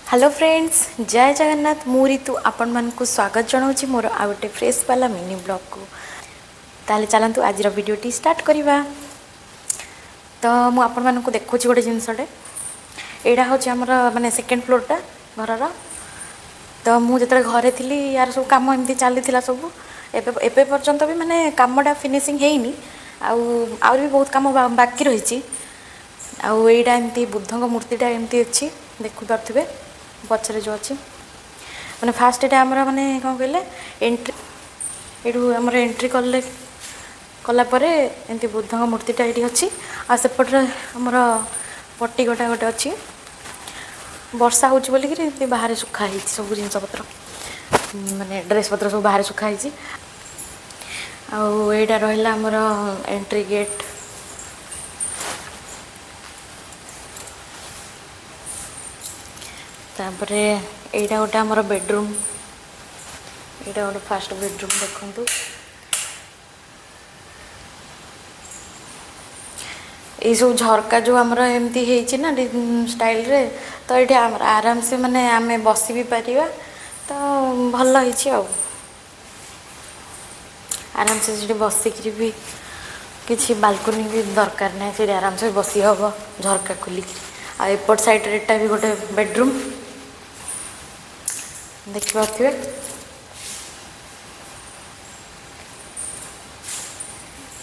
Hello friends, ଜୟ ଜଗନ୍ନାଥ। ମୁଁ ରିତୁ ଆପଣମାନଙ୍କୁ ସ୍ୱାଗତ ଜଣାଉଛି ମୋର ଆଉ ଗୋଟେ ଫ୍ରେଶ୍ ବାଲା ମିନି ବ୍ଲଗ୍କୁ। ତାହେଲେ ଚାଲନ୍ତୁ, ଆଜିର ଭିଡ଼ିଓଟି ଷ୍ଟାର୍ଟ କରିବା। ତ ମୁଁ ଆପଣମାନଙ୍କୁ ଦେଖାଉଛି ଗୋଟେ ଜିନିଷଟେ। ଏଇଟା ହେଉଛି ଆମର ମାନେ ସେକେଣ୍ଡ ଫ୍ଲୋର୍ଟା ଘରର। ତ ମୁଁ ଯେତେବେଳେ ଘରେ ଥିଲି, ୟାର ସବୁ କାମ ଏମିତି ଚାଲିଥିଲା ସବୁ। ଏବେ ପର୍ଯ୍ୟନ୍ତ ବି ମାନେ କାମଟା ଫିନିସିଂ ହେଇନି, ଆଉ ଆହୁରି ବି ବହୁତ କାମ ବାକି ରହିଛି। ଆଉ ଏଇଟା ଏମିତି ବୁଦ୍ଧଙ୍କ ମୂର୍ତ୍ତିଟା ଏମିତି ଅଛି, ଦେଖିପାରୁଥିବେ ପଛରେ ଯେଉଁ ଅଛି। ମାନେ ଫାଷ୍ଟ ଏଇଟା ଆମର ମାନେ କ'ଣ କହିଲେ, ଏଣ୍ଟ୍ରି। ଏଇଠୁ ଆମର ଏଣ୍ଟ୍ରି କଲା ପରେ ଏମିତି ବୁଦ୍ଧଙ୍କ ମୂର୍ତ୍ତିଟା ଏଇଠି ଅଛି। ଆଉ ସେପଟରେ ଆମର ପଟିକଟା ଗୋଟେ ଅଛି। ବର୍ଷା ହେଉଛି ବୋଲିକିରି ଏମିତି ବାହାରେ ଶୁଖା ହେଇଛି ସବୁ ଜିନିଷପତ୍ର, ମାନେ ଡ୍ରେସ୍ ପତ୍ର ସବୁ ବାହାରେ ଶୁଖା ହେଇଛି। ଆଉ ଏଇଟା ରହିଲା ଆମର ଏଣ୍ଟ୍ରି ଗେଟ୍। ତାପରେ ଏଇଟା ଗୋଟେ ଆମର ବେଡ଼ରୁମ୍। ଏଇଟା ଗୋଟେ ଫାଷ୍ଟ ବେଡ଼ରୁମ୍, ଦେଖନ୍ତୁ। ଏଇସବୁ ଝରକା ଯେଉଁ ଆମର ଏମିତି ହେଇଛି ନା ଷ୍ଟାଇଲରେ, ତ ଏଇଠି ଆମର ଆରାମସେ ମାନେ ଆମେ ବସି ବି ପାରିବା। ତ ଭଲ ହେଇଛି, ଆଉ ଆରାମସେ ସେଠି ବସିକିରି ବି କିଛି ବାଲକୋନି ବି ଦରକାର ନାହିଁ, ସେଠି ଆରାମସେ ବସି ହେବ ଝରକା ଖୋଲିକିରି। ଆଉ ଏପଟ ସାଇଡ଼୍ରେ ଏଇଟା ବି ଗୋଟେ ବେଡ଼ରୁମ୍, ଦେଖିପାରୁଥିବେ।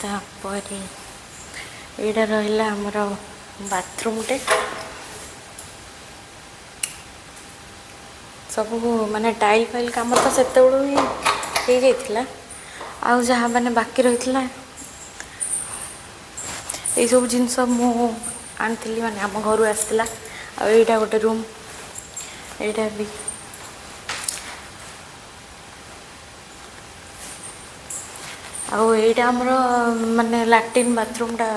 ତାପରେ ଏଇଟା ରହିଲା ଆମର ବାଥରୁମ୍ଟେ। ସବୁ ମାନେ ଟାଇଲ୍ ଫାଇଲ୍ କାମ ତ ସେତେବେଳୁ ହିଁ ହେଇଯାଇଥିଲା, ଆଉ ଯାହା ମାନେ ବାକି ରହିଥିଲା, ଏଇସବୁ ଜିନିଷ ମୁଁ ଆଣିଥିଲି, ମାନେ ଆମ ଘରୁ ଆସିଥିଲା। ଆଉ ଏଇଟା ଗୋଟେ ରୁମ୍, ଏଇଟା ବି। ଆଉ ଏଇଟା ଆମର ମାନେ ଲାଟ୍ରିନ୍ ବାଥରୁମ୍ଟା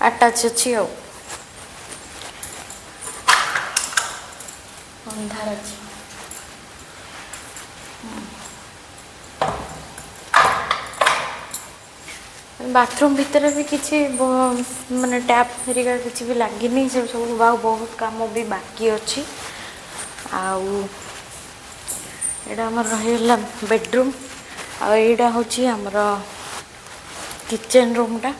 ଆଟାଚ୍ ଅଛି। ଆଉ ଅନ୍ଧାର ଅଛି। ବାଥରୁମ୍ ଭିତରେ ବି କିଛି ମାନେ ଟ୍ୟାପ୍ ହେରିକା କିଛି ବି ଲାଗିନି, ସେ ସବୁ ଆଉ ବହୁତ କାମ ବି ବାକି ଅଛି। ଆଉ ଏଇଟା ଆମର ରହିଗଲା ବେଡ଼ରୁମ୍। ଆଉ ଏଇଟା ହେଉଛି ଆମର କିଚେନ୍ ରୁମ୍ଟା।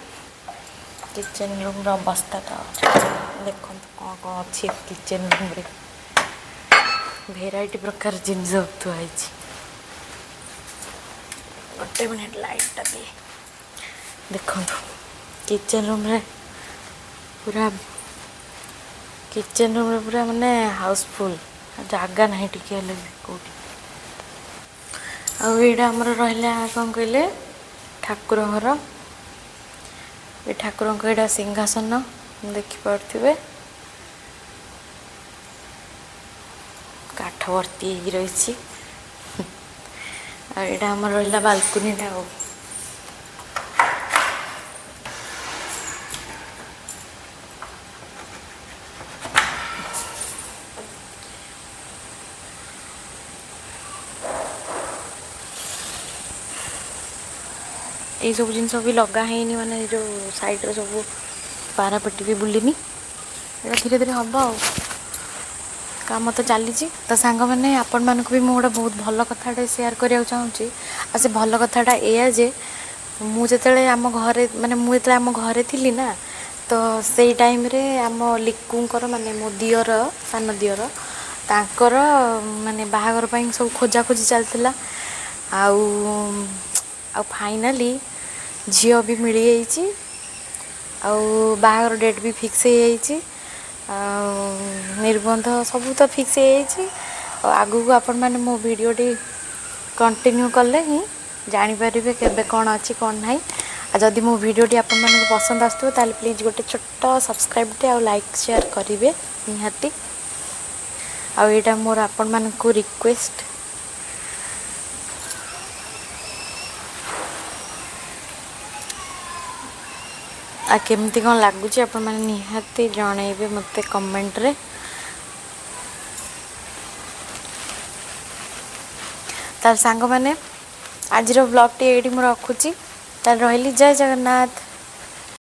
କିଚେନ୍ ରୁମ୍ର ଅବସ୍ଥାଟା ଦେଖନ୍ତୁ, କ'ଣ କ'ଣ ଅଛି କିଚେନ୍ ରୁମ୍ରେ। ଭେରାଇଟି ପ୍ରକାର ଜିନିଷ ଥୁଆ ହେଇଛି। ଗୋଟେ ମିନିଟ୍, ଲାଇଟ୍ଟା ଦିଏ। ଦେଖନ୍ତୁ, କିଚେନ୍ ରୁମ୍ରେ ପୁରା ମାନେ ହାଉସଫୁଲ୍, ଜାଗା ନାହିଁ ଟିକେ ହେଲେ ବି କେଉଁଠି। ଆଉ ଏଇଟା ଆମର ରହିଲା କ'ଣ କହିଲେ, ଠାକୁର ଘର। ଏ ଠାକୁରଙ୍କ ଏଇଟା ସିଂହାସନ, ଦେଖିପାରୁଥିବେ, କାଠ ଭର୍ତ୍ତି ହେଇକି ରହିଛି। ଆଉ ଏଇଟା ଆମର ରହିଲା ବାଲକୁନିଟା। ଆଉ ଏଇସବୁ ଜିନିଷ ବି ଲଗା ହେଇନି, ମାନେ ଏ ଯେଉଁ ସାଇଡ଼୍ରେ ସବୁ ପାରାପେଟି ବି ବୁଲିନି। ଏଇଟା ଧୀରେ ଧୀରେ ହେବ, ଆଉ କାମ ତ ଚାଲିଛି। ତ ସାଙ୍ଗମାନେ, ଆପଣମାନଙ୍କୁ ବି ମୁଁ ଗୋଟେ ବହୁତ ଭଲ କଥାଟେ ସେୟାର କରିବାକୁ ଚାହୁଁଛି। ଆଉ ସେ ଭଲ କଥାଟା ଏଇଆ ଯେ ମୁଁ ଯେତେବେଳେ ଆମ ଘରେ ଥିଲି ନା, ତ ସେଇ ଟାଇମ୍ରେ ଆମ ଲିକୁଙ୍କର, ମାନେ ମୋ ଦିଅର, ସାନ ଦିଅର, ତାଙ୍କର ମାନେ ବାହାଘର ପାଇଁ ସବୁ ଖୋଜାଖୋଜି ଚାଲିଥିଲା। ଆଉ ଫାଇନାଲି ଝିଅ ବି ମିଳିଯାଇଛି, ଆଉ ବାହାଘର ଡେଟ୍ ବି ଫିକ୍ସ ହେଇଯାଇଛି, ଆଉ ନିର୍ବନ୍ଧ ସବୁ ତ ଫିକ୍ସ ହେଇଯାଇଛି। ଆଉ ଆଗକୁ ଆପଣମାନେ ମୋ ଭିଡ଼ିଓଟି କଣ୍ଟିନ୍ୟୁ କଲେ ହିଁ ଜାଣିପାରିବେ କେବେ କ'ଣ ଅଛି, କ'ଣ ନାହିଁ। ଆଉ ଯଦି ମୋ ଭିଡ଼ିଓଟି ଆପଣମାନଙ୍କୁ ପସନ୍ଦ ଆସୁଥିବ, ତାହେଲେ ପ୍ଲିଜ୍ ଗୋଟେ ଛୋଟ ସବସ୍କ୍ରାଇବ୍ଟେ ଆଉ ଲାଇକ୍ ସେୟାର କରିବେ ନିହାତି। ଆଉ ଏଇଟା ମୋର ଆପଣମାନଙ୍କୁ ରିକ୍ୱେଷ୍ଟ। ଆଉ କେମିତି କ'ଣ ଲାଗୁଛି, ଆପଣମାନେ ନିହାତି ଜଣେଇବେ ମୋତେ କମେଣ୍ଟରେ। ତାହେଲେ ସାଙ୍ଗମାନେ, ଆଜିର ବ୍ଲଗ୍ଟି ଏଇଠି ମୁଁ ରଖୁଛି। ତାହେଲେ ରହିଲି, ଜୟ ଜଗନ୍ନାଥ।